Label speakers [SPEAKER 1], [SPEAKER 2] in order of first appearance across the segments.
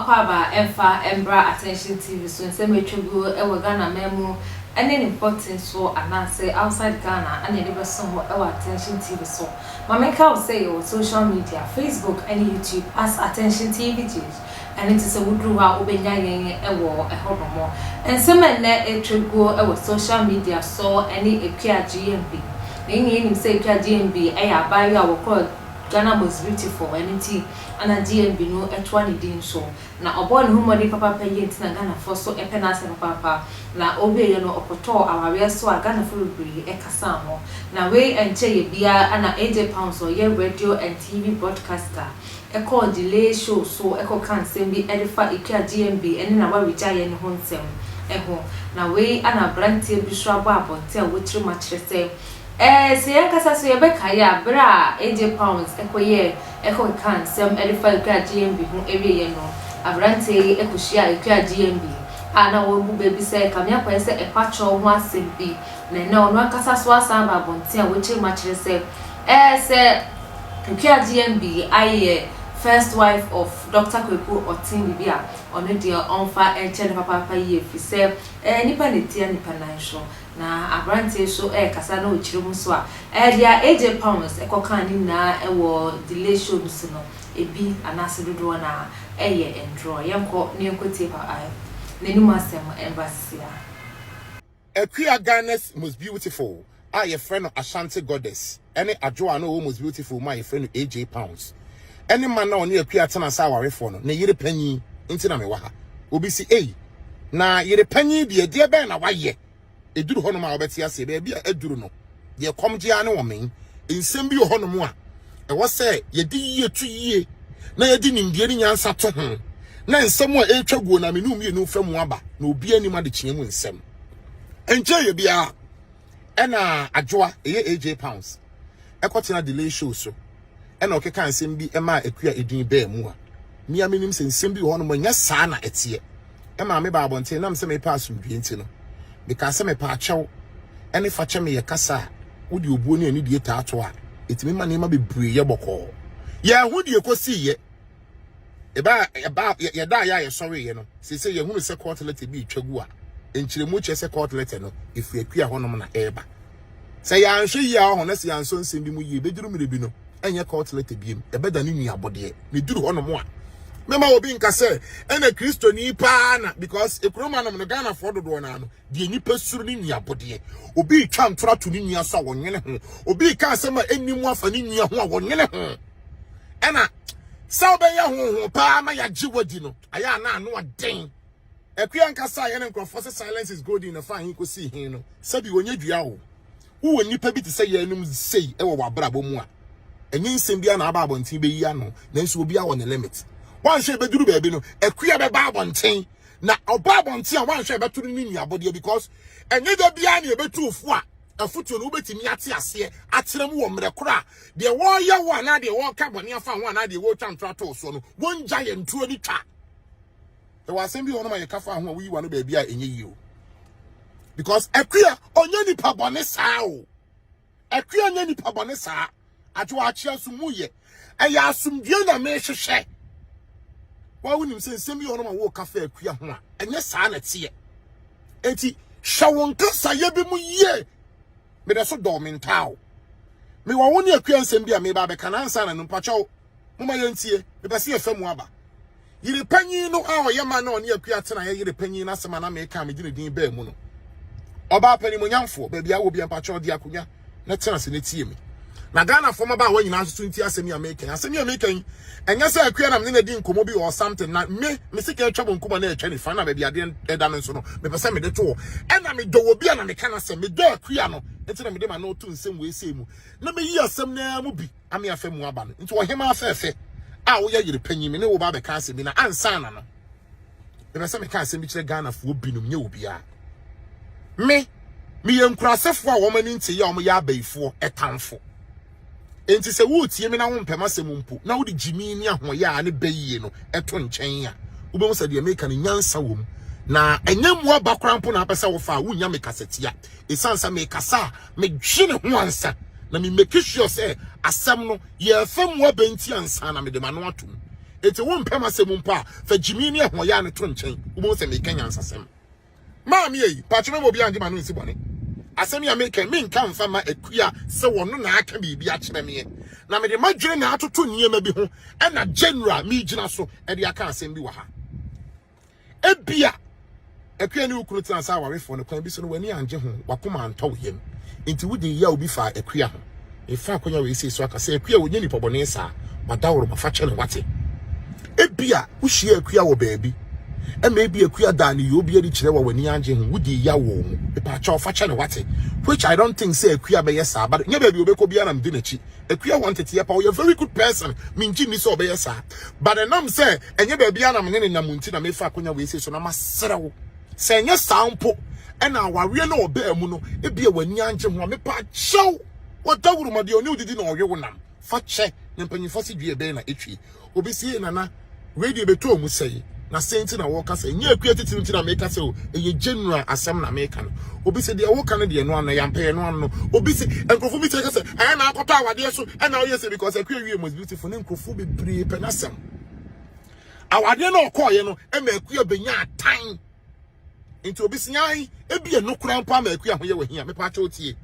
[SPEAKER 1] Akwaaba mfa mbra Attention TV so nsɛm a atwa gu wɔ Ghana man mu ne ne mpɔten so anaasɛ outside Ghana na yɛde bɛsom wo wɔ Attention TV so. Ma menka wo sɛ yɛwɔ social media, Facebook ne YouTube as Attention TV GH. Ɛno nti sɛ woduru hɔ a wobɛnya yɛn wɔ ɛhɔnom. Nsɛm a ɛnnɛ ɛretwa guo wɔ social media so ne Akua GMB. Na yɛn nyinaa nim sɛ Akua GMB yɛ abaayewa a wɔkɔɔ Ghana Most Beautiful, ɛno nti na GMB no toa ne din so. Na ɔbɔɔ ne ho mmɔden papaapa yie nti na Ghanafoɔ so pɛ n'asɛm papaapa. Na ɔwieeɛ no ɔkɔtɔɔ awareɛ so a Ghanafoɔ bebree kasaa ho. Na wei nkyɛeɛ biara na AJ Pounds a ɔyɛ radio and TV broadcaster kɔɔ Delay Show so kɔkaa nsɛm bi de fa Akua GMB ne n'awaregyaeɛ no ho nsɛm ho. Na wei na aberanteɛ bi so abɔ abɔnten a wɔkyerɛ mu akyerɛ sɛ Ɛɛ, sɛ yɛn ankasa nso yɛbɛkae a, bere a AJ Pounds kɔyɛɛ kɔkekaa nsɛm de faa Akua GMB ho wieeɛ no, aberanteɛ yi kɔhyiaa Akua GMB a na wɔrebu bɛ bi sɛ Kame akɔyɛ sɛ ɛpa kyɛw ho asɛm bi, na ɛnnɛ ɔno ankasa nso asan aba abɔnten a wakyerɛ mu akyerɛ sɛ, ɛɛ, sɛ Akua GMB ayɛ first wife of Dɔkta Kweku Oteng biribi a, ɔno deɛ ɔmfa nkyɛ no papaapa yie ɛfiri sɛ, ɛɛ, nnipa na ɛtia nnipa nan so. Na aberanteɛ yi so rekasa na ɔkyerɛ mu nso a, ɛɛ deɛ AJ Pounds kɔkaa ne nyinaa wɔ Delay show no so no, ebi anaase dodoɔ no ara yɛ ntorɔ. Yɛnkɔ na yɛnkɔtie pa n'anum asɛm mmra sisi ara.
[SPEAKER 2] Akua Ghana's most beautiful a yɛfrɛ no Ashanti Goddess ne Adwoa a na ɔwɔ Most Beautiful mu a yɛfrɛ no AJ Pounds ne ma na ɔne Akua tena sɛ awarefoɔ no ne yere panyin nti na mewɔ ha. Obi si ei na yere panyin deɛ deɛ bɛn na wayɛ? Ɛduru hɔnom a wobɛte aseɛ baabi a aduru no deɛ kɔm gye ara ne wɔmɛn. Nsɛm bi wɔ hɔnom a ɛwɔ sɛ yɛde yie to yie na yɛde nimdeɛ ne nyansa to ho na nsɛm a ɛretwa guo na mene mmienu fa mu aba na obi anim adekyeɛ mu nsɛm. Ɛnkyɛ yɛ biara ɛna Adwoa ɛyɛ AJ Pounds ɛkɔtena Delay Show so ɛna ɔkeka nsɛm bi ɛmaa Akua edin bɛɛ mu a mia menim sɛ nsɛm bi wɔ hɔnom ɛnyɛ saa na ɛteɛ. Ɛmaa me baa abɔnten nam sɛ mepɛ asomdwie nti no mekaa sɛ mepɛ akyɛw ɛne fakyɛ meyɛ kasa a wode obuo ne anidie taa to a ɛtumi ma nneɛma bebree yɛ bɔkɔɔ. Yɛn ho deɛ ɛkɔsiiɛ Ɛbaa ɛbaa yɛdaa yɛ a yɛsɔreeɛ no, seesei yɛhunu sɛ court letter bi retwa gu a nkyerɛmu kyerɛ sɛ court letter no ɛfiri Akua hɔnom na ɛreba. Sɛ yɛanhwɛ yie a ɔho na sɛ yɛansɔ nsɛm bi mu yie, bɛduru mmerɛ bi no, ɛnyɛ court letter biem, ɛbɛda ne nuabɔdeɛ. Na ɛduru hɔnom a, mɛma obi nka sɛ ɛna Kristoni paa na because ekurom anom no Ghanafoɔ dodoɔ no ano deɛ nipa suro ne nuabɔdeɛ. Obi retwa ntora to ne nua so a wɔnwene ho. Obi reka asɛm a ɛnni mu afa ne nua ho a wɔnwene ho. Ɛna sɛ wobɛyɛ honhom paa ma yɛagye wadi no ayɛ a na ano ɔden. Akua nkasa a yɛne nkurɔfoɔ sɛ silence is golden na fa he kɔsii he no, sɛbi wɔnyɛ dua o. Wowɔ nnipa bi te sɛ yɛnom sei wɔ w'abrabɔ mu a, ɛnyɛ nsɛm biara na aba abɔnten bɛyi ano, nanso obiara wɔ ne limit. Woanhwɛ ɛbɛduru baabi no, Akua bɛba abɔnten, na ɔba abɔnten a woanhwɛ ɛbɛto no ne nuabɔdeɛ because ɛnyɛ da biara na yɛbɛtu fo a afotuo no wobɛtumi ate aseɛ atena mu wɔ mmerɛ korɔ a deɛ wɔreyɛ wo anaa deɛ wɔreka bɔne afa ho anaa deɛ wɔretwa ntorɔ ato wo soɔ no wɔngya yɛn ntorɔ no twa. Ɛwɔ asɛm bi wɔ hɔnom a yɛka fa ho a woyi w'ano baabi a ɛnyɛ yie o. Because Akua ɔnyɛ nipa bɔne saa o. Akua nyɛ nipa bɔne saa. Adwo akyea nso mu yɛ. Ɛyɛ asomdwie na mehwehwɛ. Wa wonim sɛ nsɛm bi wɔ hɔnom a wɔreka fa Akua ho a ɛnyɛ saa na ɛteɛ. Enti hwɛ wo nkasayɛ bi mu yie. Mede so dɔɔ me ntaa o. Mewɔ wo ne Akua nsɛm bi a meba abɛka na ansa na no mpakyɛw momma yɛntie. Mepɛ sɛ yɛfa mu aba. Yere panyin no a ɔyɛ ma na ɔne Akua tenaeɛ yere panyin no asɛm a na meka a mede ne din baa mu no. Ɔbaa panimonyamfoɔ, baabi a wɔ bia mpakyɛw de akonnwa na tena ase na tie me. Na Ghanafoɔ mmabaawa nyinaa nso so ntie asɛm yi a meka yi. Asɛm yi a meka yi, ɛnyɛ sɛ Akua na mene no adi nkɔmmɔ bi or something na me, me sika atwa bonkum a na atwa nifa na baabi adeɛ ɛda no nso no, mepɛ sɛ mede to hɔ. Ɛna medɔ obi a na meka n'asɛm, medɔ Akua no, nti na mede m'ano to nsɛm wei sei mu na meyi asɛm no ara mu bi ame afa mu aba no. Nti ɔhemaa fɛɛfɛ a woyɛ yere panyin, me ne wo ba abɛka asɛm bi na ansa na no, mepɛ sɛ meka asɛm bi kyerɛ Ghanafoɔ binom, nyɛ obiara. Me, meyɛ nkurasefoɔ a wɔn ani nte yɛ a wɔyɛ abayifoɔ ɛtamfo. Enti sɛ woretie me na wompɛ m'asɛm mpo, na wode gyimi ne ahoɔyaa ne bayie no ɛto nkyɛn a, wobɛhu sɛ deɛ meka no nyansa wɔ mu. Na ɛnyɛ mmoa ba koraa mpo na apɛ sɛ wofa a, wonnya me kasatia. Ɛsiane sɛ mekasa a, medwene ho ansa na me make sure sɛ asɛm no yɛrefa mu aba nti ansa na mede m'ano atom. Enti wompɛ m'asɛm mpo a, fa gyimii ne ahoɔyaa no to nkyɛn. Wobɛhu sɛ meka nyansasɛm. Maame ei, paatwo mɛma obiara ngye m'ano nsi bɔne. Asɛm yi a meka yi, menka mfa mma Akua sɛ ɔno na aka biribi akyerɛ meɛ. Na mede m'adwene na atoto nneɛma bi ho ɛna general megyina so de aka asɛm bi wɔ ha. Ebia Akua ne wo kunu tenaa sɛ awarefoɔ no, kwan bi so no w'ani angye ho, w'akoma antɔ wo yam, nti wodii yaw bi faa Akua ho. Mefa akwanya wei sei so aka sɛ Akua ɔnyɛ nipa bɔne saa, wadaworo ma fa kyɛ no wate. Ebia wohyia Akua wɔ baabi, ɛma ebia Akua daa ne yɔɔ bi adi kyerɛ wa w'ani angye ho, wodii yaw wɔ mu. Mepaakyɛw fa kyɛ no wate. Which I don't think sɛ Akua bɛyɛ saa, but nyɛ baabi ɔbɛkɔ biara na medi n'akyi. Akua wɔ nteteɛ pa, ɔyɛ very good person, mengye nni sɛ ɔbɛyɛ saa. But ɛnam sɛ ɛnyɛ baabi a na me ne ne nam nti na mefa akonya wei sei so na masrɛ wo. Sɛ ɛnyɛ saa mpo ɛna awareɛ na ɔbaa mu no, ebia w'ani angye ho a, mepa kyɛw. Wɔdawuruma deɛ ɔne wodidi na ɔwe wo nam. Fa kyɛ na mpanyinfoɔ se dua bɛn na etwie. Obi se ee nana, wei deɛ ɛbɛtɔɔ mu sɛe. Na sɛn nti na wɔka sɛ, ɛnyɛ akua titiriw nti na meka sɛ o, ɛyɛ general asɛm na meka no. Obi se deɛ woka no deɛ ɛno ano, ɛyɛ ampa ɛno ano no. Obi se, nkurɔfoɔ bi sɛ ka sɛ, ɛɛ na akɔtɔ awadeɛ so, ɛna ɔyɛ sɛ because akua wie most beautiful ne nkurɔfoɔ bebree pɛ n'asɛm. Awadeɛ no ɔkɔɔyɛ no, ɛma akua bɛnya atan. Nti obi se ae, ebi ɛno koraa mpo ama akua ho yɛ wahia. Mepa kyɛw tie.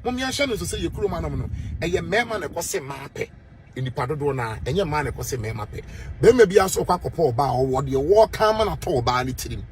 [SPEAKER 2] Mom yɛnhyɛ no nso sɛ yɛ kurom anom no, ɛyɛ mmarima na ɛkɔ se mmaa pɛ. Nnipa dodoɔ no ara, ɛnyɛ mmaa na ɛkɔ se mmarima pɛ. Barima bi nso ɔkɔ akɔpɔ ɔbaa a ɔwɔ deɛ wɔreka ama no atɔ ɔbaa no tirim.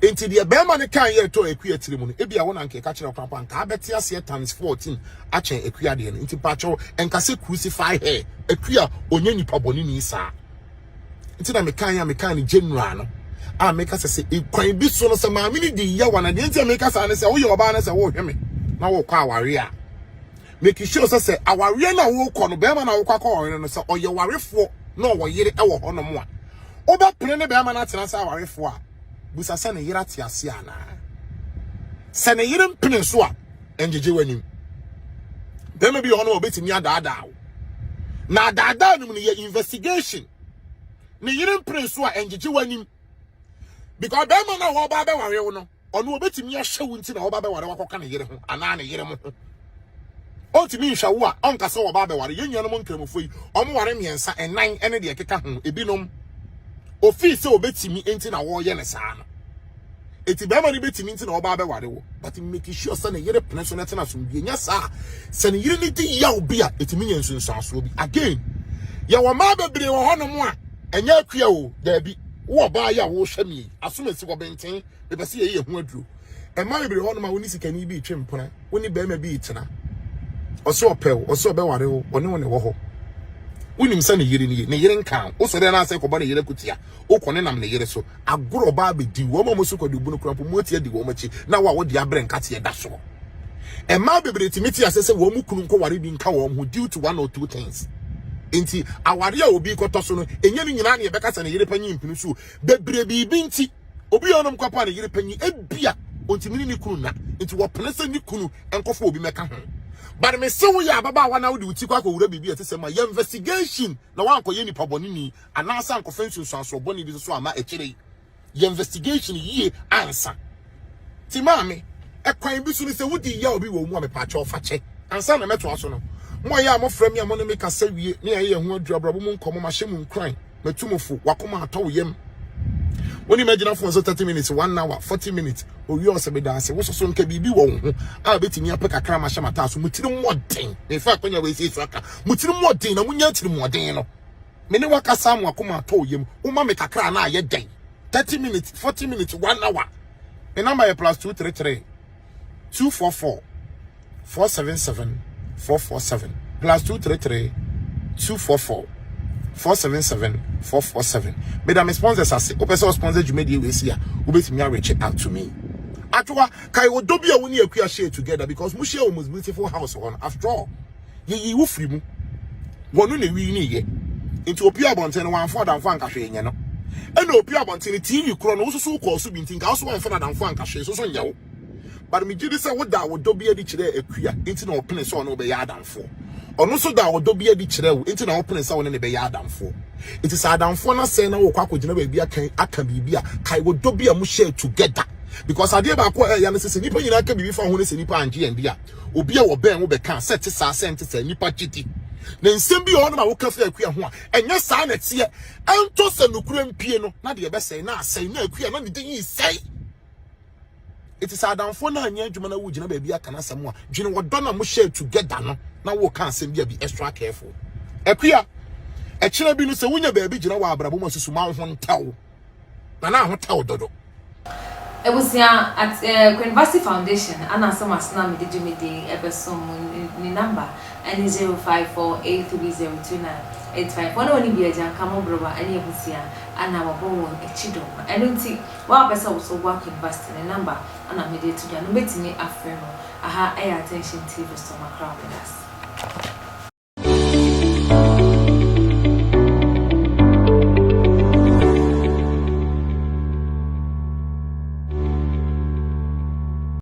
[SPEAKER 2] Nti deɛ barima no kan yɛ ɛtɔ akua tirim no, ebi a wo na nka ɛka kyerɛ ɔkwan pa nka abɛte aseɛ times 14 akyɛn akua deɛ no. Nti pakyɛw ɛnka sɛ crucify her. Akua ɔnyɛ nipa bɔne ni saa. Nti na mekan a mekan no general no a meka sɛ sɛ kwan bi so no sɛ maame no di yaw ana deɛ nti a meka saa ne sɛ woyɛ ɔbaa no sɛ wohwɛ me na wokɔ aware a make sure sɛ sɛ awareɛ no a wokɔ no bɛrima no a wokɔ akɔ aware no sɛ ɔyɛ warefoɔ na ɔwɔ yere wɔ hɔ nom a wobɛpene ne bɛrima no atena sɛ awarefoɔ a busa sɛ ne yere ate ase anaa sɛ ne yere mpene so a ɛngyegye w'anim bɛrima bi wɔ hɔ no a ɔbɛtumi adaadaa wo na adaadaa no mu no yɛ investigation ne yere mpene so a ɛngyegye w'anim because bɛrima no a wɔba abɛware wo no ɔno obɛtumi ahyɛ wo nti na wɔba abɛware wakɔka ne yere ho anaa ne yere mo ho ɔntumi nhwɛ wo a ɔnka sɛ wɔba abɛware yɛn nuanom nkramofoɔ yi ɔmo ware mmiɛnsa ɛnan ɛne deɛ ɛkeka ho ebinom ofii sɛ obɛtumi nti na wɔreyɛ ne saa no Eti bɛrima no bɛtumi nti na ɔba abɛware wo but make sure sɛ ne yere pene so na ɛtena asomdwie nyɛ saa sɛ ne yere ne di yaw bi a ɛtumi nya nsunsuansoɔ bi again yɛwɔ mmaa bebree wɔ hɔnom a ɛnyɛ akua o daabi wo ɔbaa yi a wohwɛ me yi asom asi wɔ benten mepɛ sɛ yɛyɛ ho aduro mmaa bebree hɔnom a wo ne sikani bi retwe mpena wo ne bɛrima bi retena ɔsɛ ɔpɛ wo ɔsɛ ɔbɛware wo ɔne wo ne wɔ hɔ wonim sɛ ne yere nie ne yere nka wo sɔre anaasɛ kɔbɔ ne yere kutia wokɔ ne nam ne yere so agorɔ ɔbaa bɛdi wɔn a wɔso kɔde obu no kora mpo moati adi wɔn akyi na wo a wode abrɛ nkateɛ da soɔ mmaa bebree tumi te ase sɛ wɔn mu kunu nkɔware bi nka wɔn ho due to one or two things nti aware a obi kɔtɔ so no ɛnyɛ no nyinaa ne yɛbɛka sɛ ne yere panyin mpene so bebree biribi nti obi a ɔnom kɔpa ne yere panyin ebia ontumi ne ne kunu na nti wɔpene sɛ ne kunu nkɔfo obi mɛka ho but me se wo yɛ ababaawa na wode wo ti kɔ akɔwura biribi a ɛte sɛ ma yɛ investigation na wankɔyɛ nipa bɔne ni anaasɛ ankɔfa nsunsuansoɔ bɔne bi nso ama akyire yi. Yɛ investigation yie ansa. Ti maame, ɛkwan bi so no sɛ wodi yaw bi wɔ mu a mepaakyɛw fa kyɛ. Ansa na mɛtoa so no, mo a ɛyɛ a mofrɛ me a mo ne me kasa wie ne yɛayɛ yɛn ho aduru abrabɔ mu nkɔmmɔ, mahyɛ mo nkuran, matu mo fo, wakoma atɔ wo yam. Wo ne magyina phone so 30 minutes, 1 hour, 40 minutes, owie ɔsɛ meda ase, wo soso nka biribi wɔ wo ho a bɛtumi apɛ kakra ma hyɛ m'ataa so, mo tiri mmɔden, mefa akwanya wei sei so aka, mo tiri mmɔden na monya tiri mmɔden no. Me ne wakasa mo akoma atɔ wo yam. Woma me kakra na ayɛ dɛn? 30 minutes, 40 minutes, 1 hour. Me number yɛ plus 233 244 477 447 plus 233 244 477 447. Meda me sponsors ase. Wopɛ sɛ sponsor dwumadie wei si a, wobɛtumi areach out to me. Atwowa, kae ɔdɔ bi a wo ne Akua share together because mo share wɔ most beautiful house hɔ no. After all, yɛyii wo firi mu. Wɔno na ewi ne yɛ. Nti opie abɔnten no wamfa ɔdamfo anka hwee nyɛ no. Ɛna opie abɔnten no TV korɔ no wososo kɔɔ so bi nti nka woso wamfa n'adamfo anka hwee soso nyɛ wo. But megye di sɛ wodaa ɔdɔ bi adi kyerɛɛ Akua nti na ɔpene sɛ ɔne wo bɛyɛ adamfoɔ. Ɔno nso daa ɔdɔ bi adi kyerɛɛ wo nti na wopene sɛ wo ne no bɛyɛ adamfoɔ. Nti sɛ adamfoɔ no asɛe na wokɔ akɔgyina baabi aka aka biribi a, kae ɔdɔ bi a mo share together. Because adeɛ baako a ɛyɛ ne sɛ sɛ nnipa nyinaa ka biribi fa ho ne sɛ nnipa angye yɛn di a, Obi a ɔbɛn wo bɛka sɛ ɛte saa, sɛ ɛnte saa, nnipa gye di. Na nsɛm bi wɔ hɔnom a woka firi Akua ho a, ɛnyɛ saa na ɛteɛ. Ɛntɔ sɛ nokorɛ mpue no, na deɛ ɛbɛsɛe na asɛe, na Akua na ne din resɛe. Eti sɛ adamfoɔ no anyɛ adwuma na wogyina baabi aka n'asɛm a, dwene wɔdɔ na mo share together no na woka asɛm bi a be extra careful. Akua, ɛkyerɛ bi no sɛ wonya baabi gyina wɔ abrabɔ mu asusu ma wo ho ntɛw. Na na ho tɛw dodo.
[SPEAKER 1] Abusua at eh, Queen Vasti Foundation ana asɛm ase na mede dwumadie yi ɛbɛsom mo. Ne number ɛne 0548302985. Wɔn a wɔne bi agyanka mmɔborɔwa ɛne abusua ana wɔbɔ wɔn akyi dɔm. Ɛno nti wo a wopɛ sɛ wo so woboa Queen Vasti ne number ana mede ato dwa no wobɛtumi afrɛ no. Aha ɛyɛ Attention TV so makra wo meda ase.